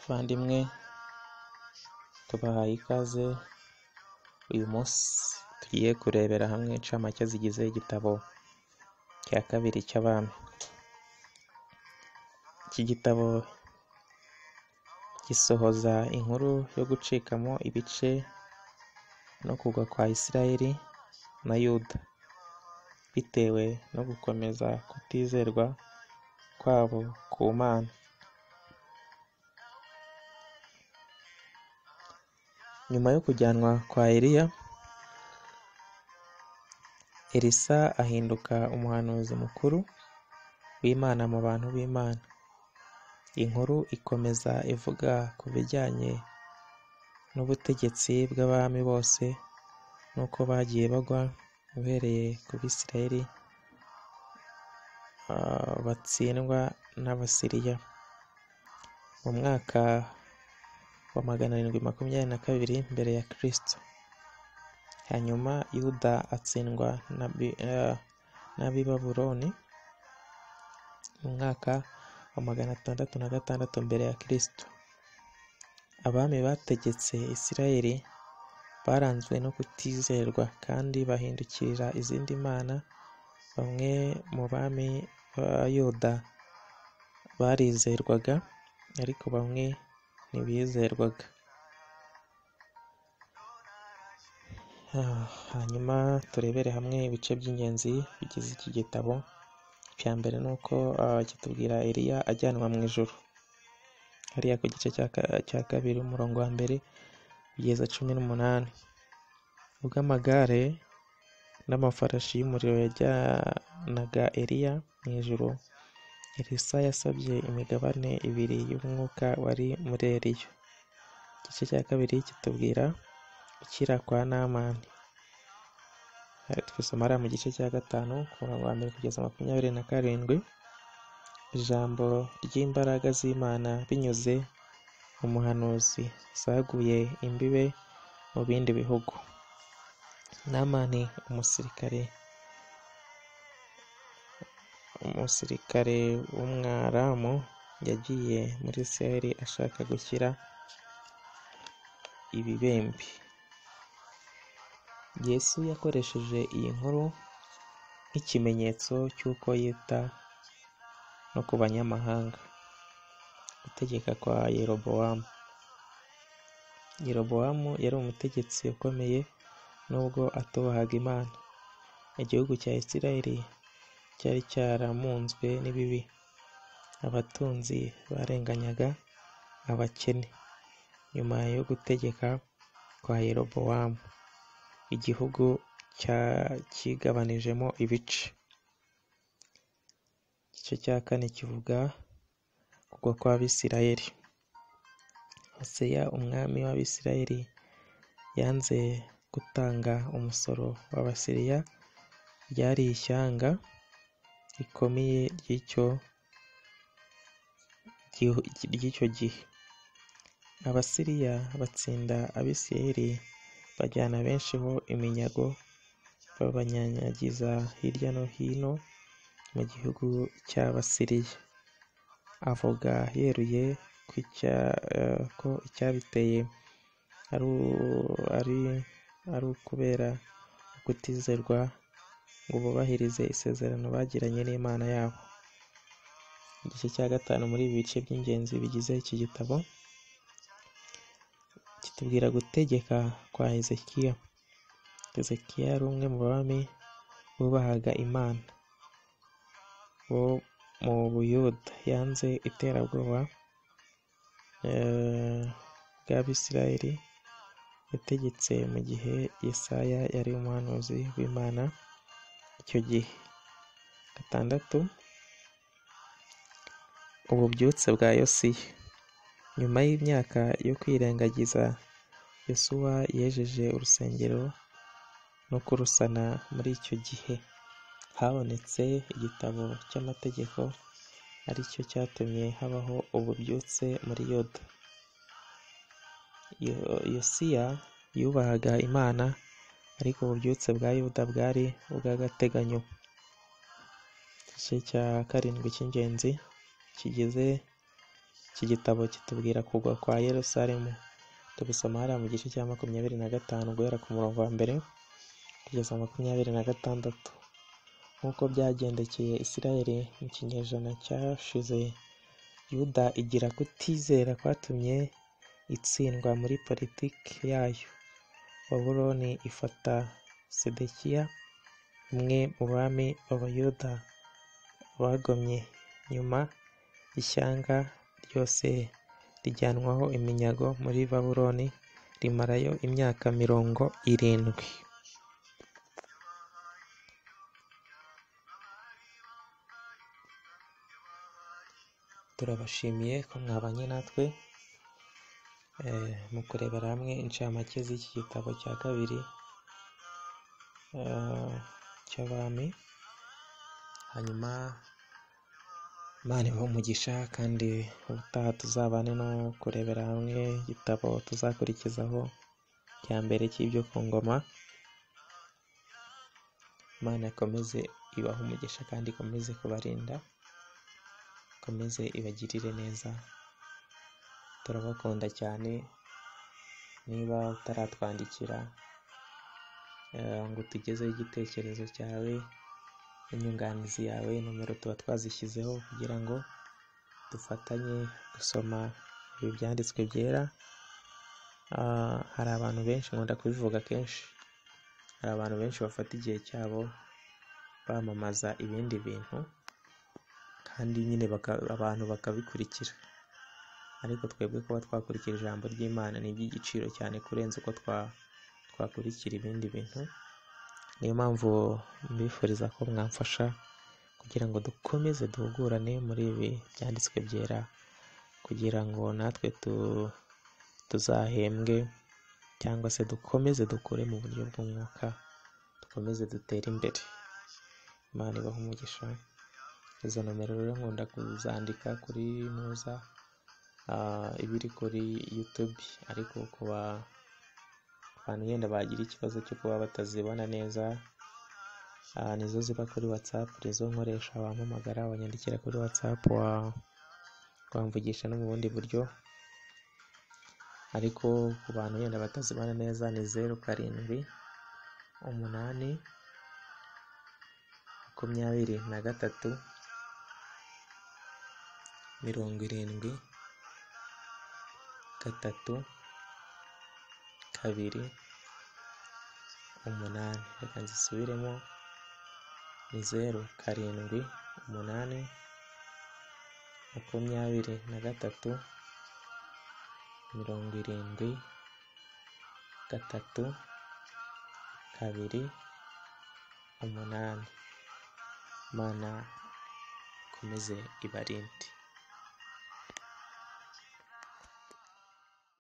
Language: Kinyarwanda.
Bavandimwe tubahaye ikaze, uyu munsi tugiye kurebera hamwe incamake zigize igitabo cya kabiri cy'Abami. Iki gitabo gisohoza inkuru yo gucikamo ibice no kugwa kwa Isirayeli na Yuda, bitewe no gukomeza kutizerwa kwabo ku Mana. Nyuma yo kujyanwa kwa Eliya, Elisa ahinduka umuhanuzi mukuru w'Imana mu bantu b'Imana. Inkuru ikomeza ivuga ku bijyanye n'ubutegetsi bw'abami bose n'uko bagiye bagwa uhereye ku Bisirayeli batsindwa n'Abasiriya mu mwaka wa 722 mbere ya Kristo. Hanyuma Yuda atsindwa n'ab'i Babuloni mu mwaka wa 606 mbere ya Kristo. Abami bategetse Isirayeli baranzwe no kutizerwa kandi bahindukirira izindi mana. Bamwe mu bami ba Yuda barizerwaga, ariko bamwe ntibizerwaga. Hanyuma turebere hamwe ibice by'ingenzi bigize iki gitabo. Icya mbere ni uko kitubwira Eliya ajyanwa mu ijuru, hariya ku gice cya kabiri umurongo wa mbere kugeza 18. Ubwo amagare n'amafarashi y'umuriro yajyanaga Eliya mu ijuru, Elisa yasabye imigabane ibiri y'umwuka wari muri Eliya. Igice cya kabiri kitubwira gukira kwa Namani. Twisoma hariya mu gice cya 5 ku murongo wa mbere kugeza 27. Ijambo ry'imbaraga z'Imana binyuze mu muhanuzi zaguye imbibe mu bindi bihugu. Namani umusirikare w'Umwaramu yagiye muri Isirayeli ashaka gukira ibibembe. Yesu yakoresheje iyi nkuru nk'ikimenyetso cy'uko yita no ku banyamahanga. Gutegeka kwa Yerobowamu. Yerobowamu yari umutegetsi ukomeye nubwo atubahaga Imana. Igihugu cya Isirayeli cyari cyaramunzwe n'ibibi. Abatunzi barenganyaga abakene. Nyuma yo gutegeka kwa Yerobowamu, igihugu cyigabanijemo ibice. Igice cya 4 kivuga kugwa kw'Abisirayeli. Hoseya umwami w'Abisirayeli yanze gutanga umusoro w'Abasiriya, ryari ishyanga rikomeye ry'icyo gihe. Abasiriya batsinda Abisirayeli, bajyana benshi ho iminyago, babanyanyagiza hirya no hino mu gihugu cy'Abasiriya. Avuga yeruye ko icyabiteye ari ukubera kutizerwa ngo bubahirize isezerano bagiranye n'Imana yabo. Igice cya 5 muri ibi bice by'ingenzi bigize iki gitabo kitubwira gutegeka kwa Hezekiya. Hezekiya yari umwe mu bami bubahaga Imana bo mu Buyuda. Yanze iterabwoba bw'Abisirayeli. Yategetse mu gihe Yesaya yari umuhanuzi w'Imana icyo gihe. 6, ububyutse bwa Yosiya. Nyuma y'imyaka yo kwirengagiza, Yosuwa yejeje urusengero no kurusana. Muri icyo gihe habonetse igitabo cy'amategeko, aricyo cyatumye habaho ububyutse muri Yuda. Yosiya yubahaga Imana, ariko ububyutse bwa Yuda bwari ubw'agateganyo. Igice cya 7 cy'ingenzi kigize Iki gitabo kitubwira kugwa kwa Yerusalemu. Tubisoma hariya mu gice cya 25 guhera ku murongo wa 1 kugeza 26. Nk'uko byagendekeye Isirayeli mu kinyejana cyashize, Yuda igira kutizera kwatumye itsindwa muri politiki yayo. Babuloni ifata Sedekiya, umwe mu bami b'Abayuda bagomye. Nyuma ishyanga ryose rijyanwaho iminyago muri Babuloni, rimarayo imyaka 70. Turabashimiye ko mwabanye natwe mu kurebera hamwe incamake z'iki gitabo cya kabiri cy'Abami. Hanyuma Imana ibahe umugisha, kandi ubutaha tuzabane no kurebera hamwe igitabo tuzakurikizaho cya mbere cy'ibyo ku ngoma. Imana ikomeze ibahe umugisha kandi ikomeze kubarinda, ikomeze ibagirire neza. Turabakunda cyane. Niba utaratwandikira ngo utugezeho igitekerezo cyawe n'inyunganizi yawe, nomero tuba twazishyizeho kugira ngo dufatanye gusoma ibi byanditswe byera. Hari abantu benshi, nkunda kubivuga kenshi, hari abantu benshi bafata igihe cyabo bamamaza ibindi bintu kandi nyine abantu bakabikurikira, ariko twebwe kuba twakurikira ijambo ry'Imana ni iby'igiciro cyane kurenza uko twakurikira ibindi bintu. Niyo mpamvu mbifuriza ko mwamfasha kugira ngo dukomeze duhugurane muri ibi byanditswe byera, kugira ngo natwe tuzahembwe cyangwa se dukomeze dukure mu buryo bw'umwuka, dukomeze dutere imbere. Imana ibahe umugisha. Izo nomero rero nkunda kuzandika kuri muza ibiri kuri YouTube, ariko kuba abantu yenda bagira ikibazo cyo kuba batazibona neza, nizo ziba kuri WhatsApp, nizo nkoresha. Wampamagara, wanyandikira kuri WhatsApp, wamvugisha no mu bundi buryo. Ariko ku bantu yenda batazibona neza ni 0 7 8 23 70 3 2 8. Reka nzisubiremo, ni 0 7 8 23 70 3 2 8. Imana ikomeze ibarinde.